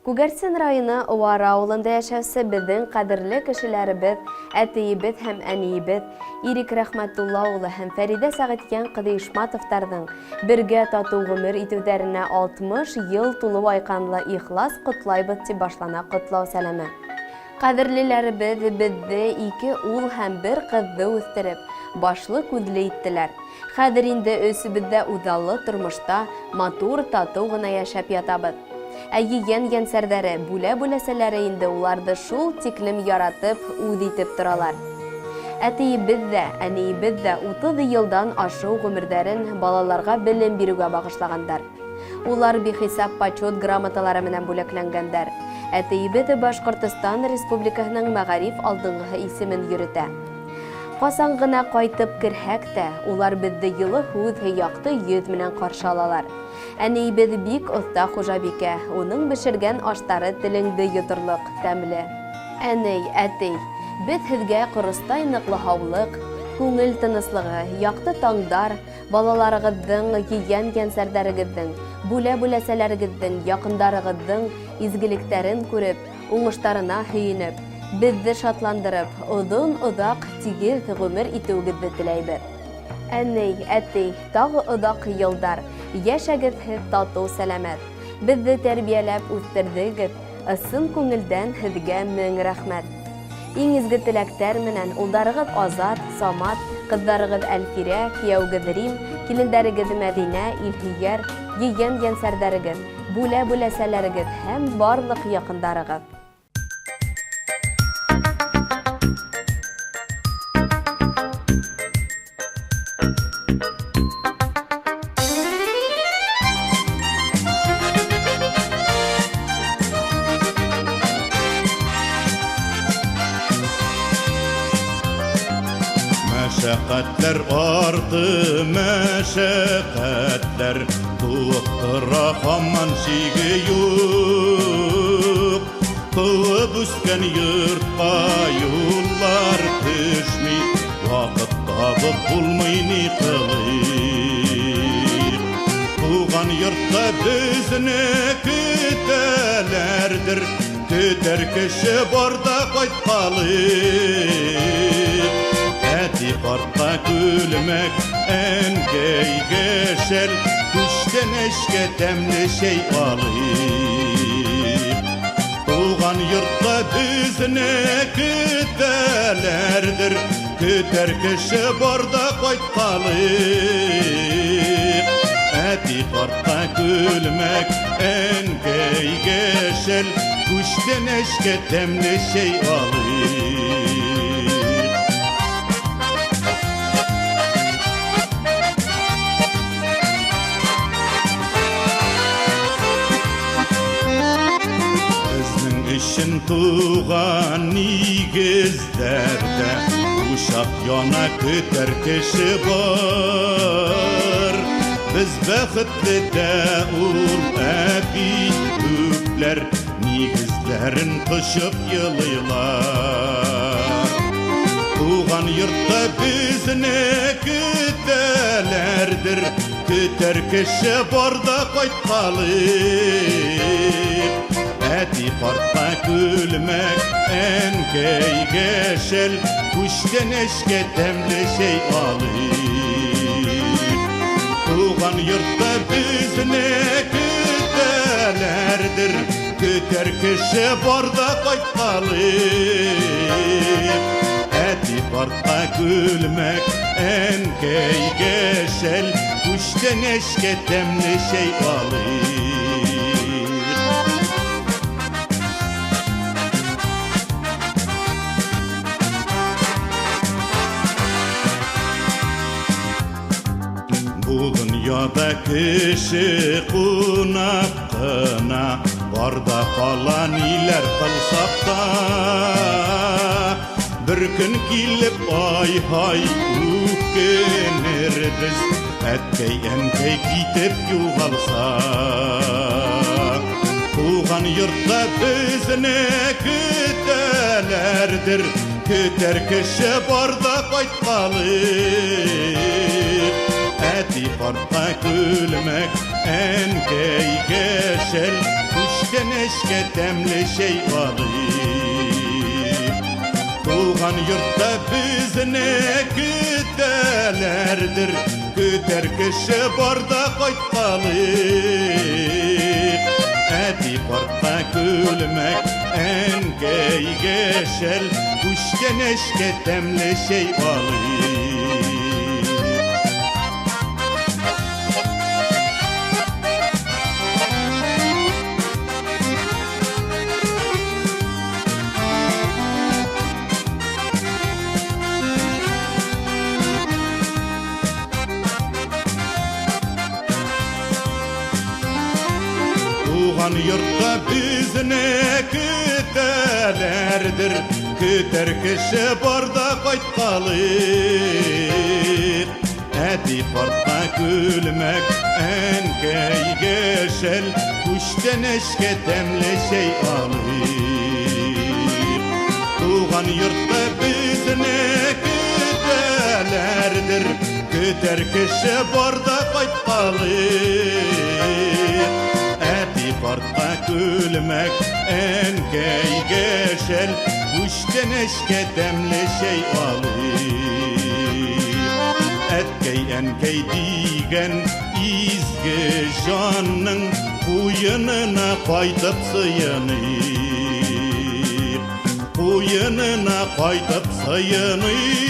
Күгәрсен районы Уара ауылында яшәүсе беҙҙең ҡәҙерле кешеләребеҙ, әтейебеҙ һәм әниебеҙ Ирек Рәхмәтулла улы һәм Фәриҙә Сәғитйән ҡыҙы Ишматовтарҙың бергә татыу ғүмер итеүҙәренә 60 йыл тулыу айҡанлы ихлас ҡотлайбыҙ, тип башлана ҡотлау сәләме. Ҡәҙерлеләребеҙ беҙҙе ике ул һәм бер ҡыҙҙы үҫтереп, башлы күҙле иттеләр. Хәҙер инде өсөбөҙ ҙә үҙаллы тормошта матур, татыу ғына йәшәп ятабыҙ. Ә ейән йәнсәрҙәре, бүлә-бүләсәләре инде уларҙы шул тиклем яратып, үҙ итеп торалар. Әтейебеҙ ҙә, әнейебеҙ ҙә 30 йылдан ашыу ғүмерҙәрен балаларға белем биреүгә бағышлағандар. Улар бихисап почет грамоталары менән бүләкләнгәндәр. Әтейебеҙ Башҡортостан Республикаһының мәғариф алдынғыһы исемен йөрөтә. Ҡасан ғына ҡайтып керһәк тә, улар беҙҙе йылы һүҙ, яҡты йөҙ менән ҡаршы алалар. Әнейебеҙ бик оҫта хужабикә, уның бешергән аштары телеңде йоторлоҡ, тәмле. Әней, әтей, беҙ һеҙгә ҡоростай ныҡлы һаулыҡ, күңел тыныслығы, яҡты таңдар, балаларығыҙҙың, ейән йәнсәрҙәрегеҙҙең, бүлә-бүләсәләрегеҙҙең, яҡындарығыҙҙың изгелектәрен күреп, уңыштарына һөйөнөп, беҙҙе шатландырып, оҙон-оҙаҡ тигеҙ ғүмер итеүегеҙҙе теләйбеҙ. Әней, әтей, тағы оҙаҡ йылдар йәшәгеҙ һеҙ татыу сәләмәт. Беҙҙе тәрбиәләп үҫтерҙегеҙ, ысын күңелдән һеҙгә мең рәхмәт. Иң изге теләктәр менән улдарығыҙ Азат, Самат, ҡыҙҙарығыҙ Әлфирә, кейәүегеҙ Рим, килендәрегеҙ Мәҙинә, Илһөйәр, ейән йәнсәрҙәрегеҙ, бүлә-бүләсәләрегеҙ һәм барлыҡ яҡындарығыҙ. Мәшәҡәттәр арты мәшәҡәттәр тыуып тора һаман сиге юҡ. Тыуып үҫкән йортҡа юллар төшмәй, ваҡыт табып булмай ни ҡылыйыҡ. Тыуған йортта беҙҙе көтәләрҙер, көтәр кеше барҙа ҡайтҡалыйыҡ. Әти ҡартҡа күлмәк, әнкәйгә шәл, күстәнәскә тәмле сәй алыйыҡ. Тыуған йортта беҙҙе көтәләрҙер, көтәр кеше барҙа ҡайтҡалыйыҡ. Әти ҡартҡа күлмәк, әнкәйгә шәл, күстәнәскә тәмле сәй алыйыҡ. Беҙҙең өсөн тыуған нигеҙҙәрҙә усаҡ яна, көтәр кеше бар. Беҙ бәхетле дә ул, ә бит күпләр нигеҙҙәрен ҡочоп илайҙар. Тыуған йортта беҙҙе көтәләрҙер, көтәр кеше барҙа ҡайтҡалыйыҡ. Әти ҡартҡа күлмәк, әнкәйгә шәл, күстәнәскә тәмле сәй алыйыҡ. Тыуған йортта беҙҙе көтәләрҙер, көтәр кеше барҙа ҡайтҡалыйыҡ. Әти ҡартҡа күлмәк, әнкәйгә шәл, күстәнәскә тәмле сәй алыйыҡ. Был донъяла кеше ҡунаҡ ҡына, барҙа ҡала ниҙәр ҡылһаҡ та. Бер көн килеп ай-һай үкенербеҙ, әткәй, әнкәй китеп юғалһаҡ. Тыуған йортта беҙҙе көтәләрҙер, көтәр кеше барҙа ҡайтҡалыйыҡ. Әти ҡартҡа күлмәк, Әнкәйгә шәл, күчтәнәчкә тәмле чәй алыйк. Туган йортта безне көтәләрдер, көтәр кеше барда кайткалыйк. Әти картка күлмәк, әнкәйгә шәл, күчтәнәчкә тәмле чәй алыйк. Туган йортта безне көтәләрдер, көтәр кеше барда кайткалыйк. Әти картка күлмәк, әнкәйгә шәл, күчтәнәчкә тәмле чәй алыйк. Туган йортта безне көтәләрдер, көтәр кеше барда кайткалыйк. Әти картка күлмәк, әнкәйгә шәл, күчтәнәчкә тәмле чәй алыйк. Әткәй, әнкәй дигән изге җанның куенына кайтып сыеныйк. Куенына кайтып сыеныйк.